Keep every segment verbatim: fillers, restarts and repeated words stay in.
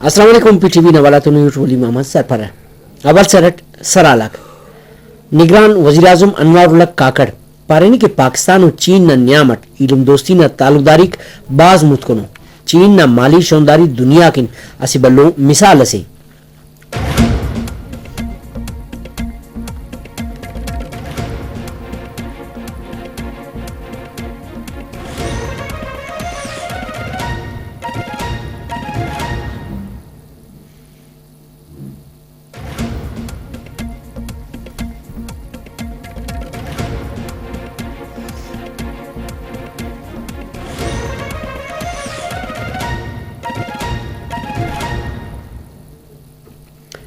السلام علیکم، پی ٹی وی نا حوالہ تو نیوز ولی محمد سرپرہ۔ اول سر اٹ سرحال آک۔ نگران وزیراعظم انوار الحق کاکڑ پارینے کہ پاکستان و چین نا نیام اٹ ایلم دوستی نا تعلقداریک بھاز متکن ء۔ چین نا مالی شونداری دنیا کن اسہ بھلو مثال اسے۔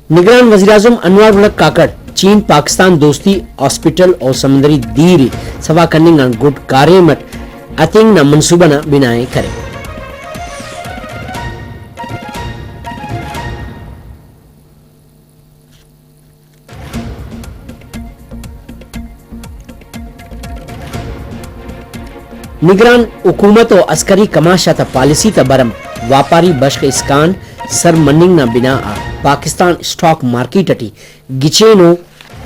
نگران وزیراعظم انوار الحق کاکڑ چین پاکستان دوستی ہاسپٹل و سمندری دیر ء سفا کننگ آن گڈ کاریم اٹ ہتنگ نا منصوبہ نا بناء ء کرے۔ نگران حکومت و عسکری کماش آتا پالیسی تا بھرم واپاری بشخ اسکان سر مننگ نا بناء آ پاکستان اسٹاک مارکیٹ اٹی گچینو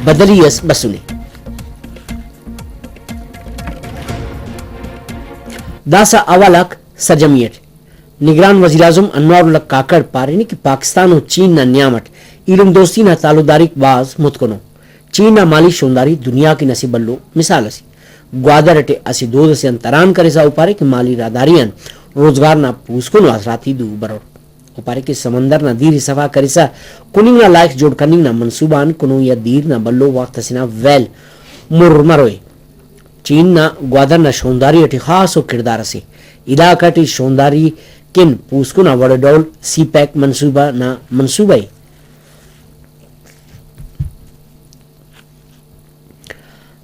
بدلی اس بسنے۔ داسہ حوال آک سرجمی اٹ۔ نگران وزیراعظم انوار الحق کاکڑ پارینے کہ پاکستان و چین نا نیام اٹ ایلم دوستی نا تعلقداریک بھاز متکن ء۔ چین نا مالی شونداری دنیا کن اسہ بھلو مثال اسے۔ گوادر اٹی اسہ دود اسے آن تران کرسا او پارے کہ مالی راہداری آن روزگار نا پوسکنو آسراتی دو برور۔ او پارے کہ سمندر نا دیر ء سفا کرسا کننگ نا لائخ جوڑ کننگ نا منصوبہ آن کنوئی آ دیر نا بھلو وخت اسے نا ویل مر مروئے۔ چین نا گوادر نا شونداری اٹی خاصو کڑدار اسے۔ علاقہ ٹی شونداری کن پوسکن آ وڑ ڈول سی پیک منصوبہ نا منصوبہ ء۔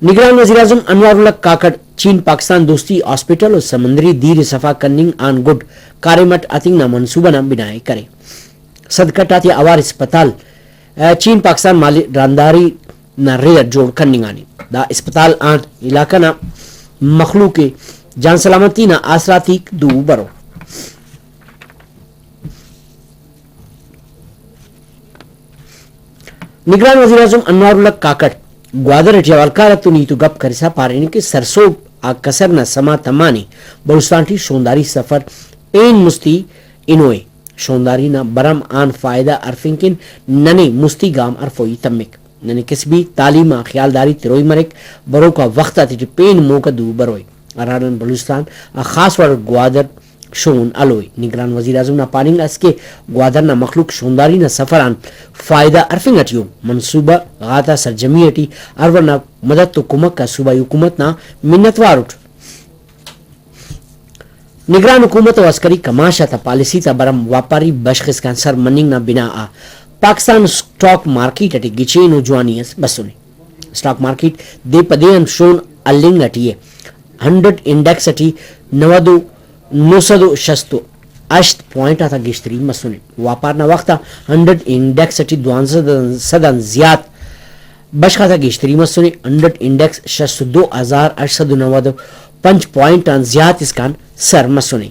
نگران وزیراعظم انوار الحق کاکڑ چین پاکستان دوستی ہاسپٹل و سمندری دیر ء سفا کننگ آن گڈ کاریم اٹ ہتنگ نا منصوبہ نا بناء ء کرے۔ صدکٹ آتیا اوار اسپتال، ء، چین پاکستان مالی راہداری نا ریڑ اٹ جوڑ کننگانے۔ دا اسپتال آن علاقہ نا مخلوق ء جان سلامتی نا آسراتیک دو برو۔ نگران وزیراعظم انوار الحق کاکڑ گوادر اٹی حوالکار آتون ہیت و گپ کرسا پارینے کہ سرسہب آ کسر نا سما تمانے بلوچستان ٹی شونداری سفر پین مستی ہنوئے۔ شونداری نا بھرم آن فائدہ ہرفنگ کن ننے مستی گام ہرفوئی تمک۔ ننے کسبی تعلیم آ خیالداری تروئی مریک، بروک آ وخت آتیٹی پین موقع دو بروئے، ہراڑان بلوچستان آ خاص وڑ گوادر شون ہلوئے۔ نگران وزیراعظم نا پاننگ ئس کہ گوادر نا مخلوق شونداری نا سفر آن فائدہ ہرفنگ ٹی ء، منصوبہ غاتا سرجمی ٹی ہر وڑ نا مدد و کمک آ صوبائی حکومت نا منت وار اٹ۔ نگران حکومت و عسکری کماش آتا پالیسی تا بھرم واپاری بشخ اسکان سر مننگ نا بناء آ پاکستان اسٹاک مارکیٹ اٹی گچین و جوانی اس بسنے۔ اسٹاک مارکیٹ دے پہ دے آن شون ہلنگ اٹی ء۔ ہنڈرڈ انڈیکس اٹی نود و نو سد و شست و ہشت پوائنٹ آتا گیشتری مسنے۔ واپار نا وخت آ ہنڈرڈ انڈیکس اٹی دوانزدہ سد آن زیات بشخ آتا گیشتری مسنے۔ ہنڈرڈ انڈیکس شست و دو ہزار ہشت سد و نود و پنچ پوائنٹ آن زیات اسکان سر مسنے۔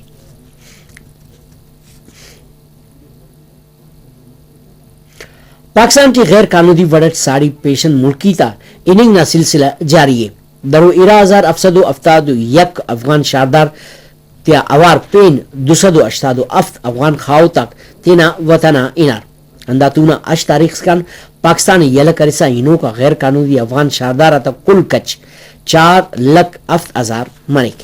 پاکستان ٹی غیر قانودی وڑ اٹ ساڑی پیشن ملکی تا ہننگ نا سلسلہ جاری ء۔ درو ارا ہزار ہفت سد و ہفتاد و یک افغان شاردار تیا اوار پین دو سد و ہشتاد و ہفت افغان خاہوت آک تینا وطن آ ہنار۔ ہندا تونا ہشت تاریخ اسکان پاکستان ء یلہ کرسا ہنوکا غیر قانونی افغان شاردار آتا کل کچ چار لکھ ہفت ہزار مریک۔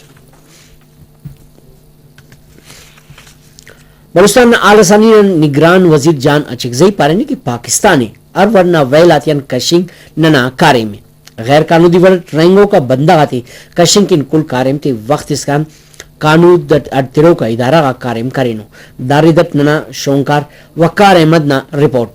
بلوچستان نا حال آسانی نا نگران وزیر جان اچکزئی پارینے کہ پاکستان ء ہر وڑ نا ویل آتیان کشنگ ننا کاریم ء۔ غیر قانودی وڑ اٹ رہینگوک آ بندغ آتے کشنگ کن کل کاریم تے وخت اسکان قانود اٹ اڈ تروک آ ادارہ غاک کاریم کرینو۔ دا رد اٹ ننا شونکار وقار احمد نا رپورٹ۔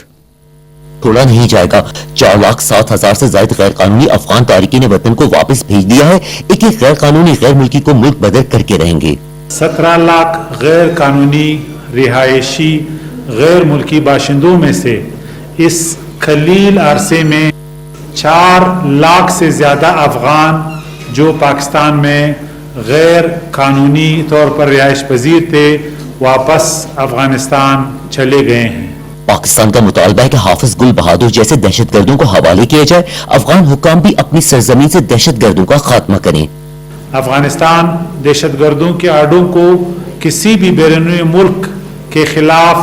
چھوڑا نہیں جائے گا۔ چار لاکھ سات ہزار سے زائد غیر قانونی افغان تارکین وطن کو واپس بھیج دیا ہے۔ ایک ایک غیر قانونی غیر ملکی کو ملک بدر کر کے رہیں گے۔ سترہ لاکھ غیر قانونی رہائشی غیر ملکی باشندوں میں سے اس قلیل عرصے میں چار لاکھ سے زیادہ افغان جو پاکستان میں غیر قانونی طور پر رہائش پذیر تھے، واپس افغانستان چلے گئے ہیں۔ پاکستان کا مطالبہ ہے کہ حافظ گل بہادر جیسے دہشت گردوں کو حوالے کیا جائے، افغان حکام بھی اپنی سرزمین سے دہشت گردوں کا خاتمہ کریں۔ افغانستان دہشت گردوں کے آڈوں کو کسی بھی بیرونی ملک کے خلاف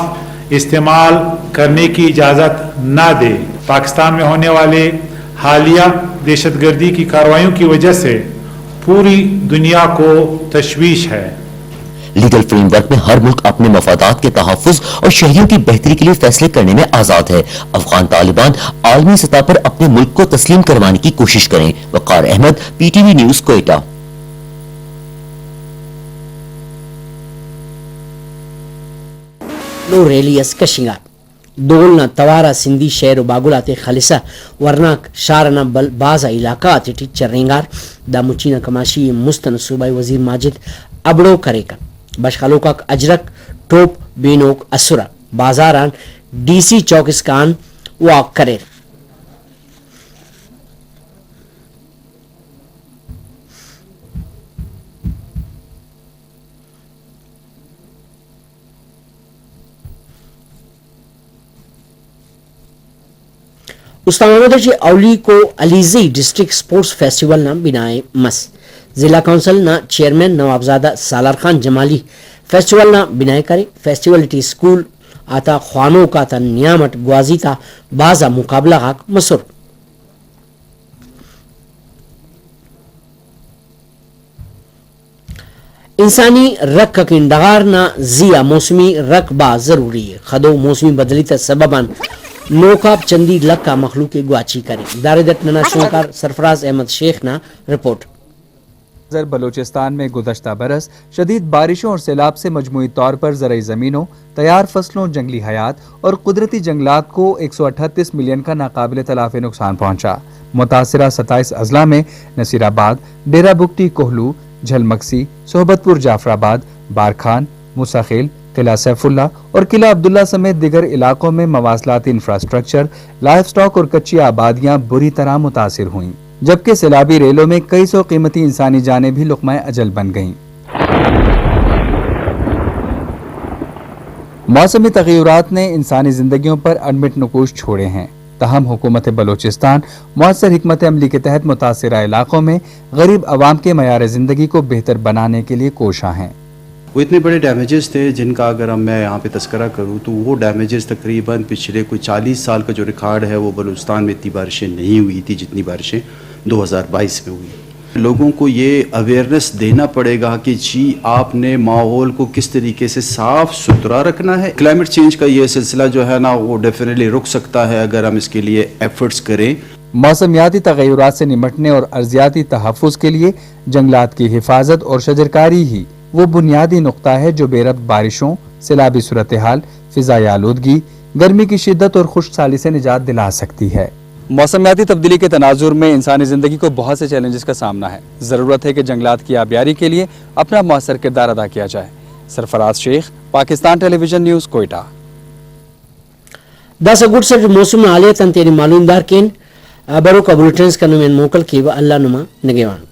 استعمال کرنے کی اجازت نہ دے۔ پاکستان میں ہونے والے حالیہ دہشت گردی کی کارروائیوں کی وجہ سے پوری دنیا کو تشویش ہے۔ لیگل فریم ورک میں ہر ملک اپنے مفادات کے تحفظ اور شہریوں کی بہتری کے لیے فیصلے کرنے میں آزاد ہے۔ افغان طالبان عالمی سطح پر اپنے ملک کو تسلیم کروانے کی کوشش کریں۔ Waqar Ahmed, P T V news, Quetta. نو ریلی اس کشنگار۔ دول نا توار آ سندھی شہر و باگل آتے خلسہ ورناک شار ئنا بھاز آ علاقہ غاتیٹی چرینگار۔ دا مچی نا کماشی ءِ مست ئنا صوبائی وزیر ماجد ابڑو کریکہ۔ بشخ ہلوک آک اجرک ٹوپ بینوک ئسرہ۔ بازار آن ڈی سی چوک اسکان واک کریر۔ استان محمد ٹی اولیکو علیزئی ڈسٹرکٹ اسپورٹس فیسٹیول نا بناءِ مس۔ ضلع کونسل نا چیئرمین نوابزادہ سالار خان جمالی فیسٹیول نا بناءِ کرے۔ فیسٹیول ٹی اسکول آتا خوانوک آتا نیام اٹ گوازی تا بھاز آ مقابلہ غاک مسر۔ انسانی رکھ اکن ڈغار نا زی آ موسمی رکھ بھاز ضروری ءِ۔ خدو موسمی بدلی تا سبب آن نوکاپ چندی لکھ آ مخلوق ءِ گواچی کرے۔ دا رد اٹ ننا شونکار سرفراز احمد شیخ نا رپورٹ۔ بلوچستان میں گزشتہ برس شدید بارشوں اور سیلاب سے مجموعی طور پر زرعی زمینوں، تیار فصلوں، جنگلی حیات اور قدرتی جنگلات کو ایک سو اٹھتیس ملین کا ناقابل تلافی نقصان پہنچا۔ متاثرہ ستائیس اضلاع میں نصیر آباد، ڈیرہ بگٹی کوہلو، جھل مکسی، صحبت پور جعفر آباد، بارکھان، موسی خیل، قلعہ سیف اللہ اور قلعہ عبداللہ سمیت دیگر علاقوں میں مواصلاتی انفراسٹرکچر، لائیو سٹاک اور کچی آبادیاں بری طرح متاثر ہوئیں، جبکہ سیلابی ریلوں میں کئی سو قیمتی انسانی جانیں بھی لقمہ اجل بن گئیں۔ موسمی تغیرات نے انسانی زندگیوں پر اڈمٹ نقوش چھوڑے ہیں، تاہم حکومت بلوچستان مؤثر حکمت عملی کے تحت متاثرہ علاقوں میں غریب عوام کے معیار زندگی کو بہتر بنانے کے لیے کوشاں ہیں۔ وہ اتنے بڑے ڈیمیجز تھے جن کا اگر ہم، میں یہاں پہ تذکرہ کروں تو وہ ڈیمیجز تقریباً پچھلے کوئی چالیس سال کا جو ریکارڈ ہے، وہ بلوچستان میں اتنی بارشیں نہیں ہوئی تھی جتنی بارشیں دو ہزار بائیس میں ہوئی۔ لوگوں کو یہ اویئرنیس دینا پڑے گا کہ جی، آپ نے ماحول کو کس طریقے سے صاف ستھرا رکھنا ہے۔ کلائمیٹ چینج کا یہ سلسلہ جو ہے نا، وہ ڈیفینیٹلی رک سکتا ہے اگر ہم اس کے لیے ایفرٹس کریں۔ موسمیاتی تغیرات سے نمٹنے اور ارضیاتی تحفظ کے لیے جنگلات کی حفاظت اور شجرکاری ہی وہ بنیادی نقطہ ہے جو بے ربط بارشوں، سیلابی صورتحال، فضائی آلودگی، گرمی کی شدت اور خشک سالی سے نجات دلا سکتی ہے۔ موسمیاتی تبدیلی کے تناظر میں انسانی زندگی کو بہت سے چیلنجز کا سامنا ہے۔ ضرورت ہے کہ جنگلات کی آبیاری کے لیے اپنا مؤثر کردار ادا کیا جائے۔ سرفراز شیخ، پاکستان ٹیلی ویژن نیوز، کوئٹہ۔ داسہ گڈسٹ موسم نا حالیت آن تینے معلومدار کین۔ بروکا بلٹن اسکان نمے آن موکل کیوہ۔ اللہ نما نگہوان۔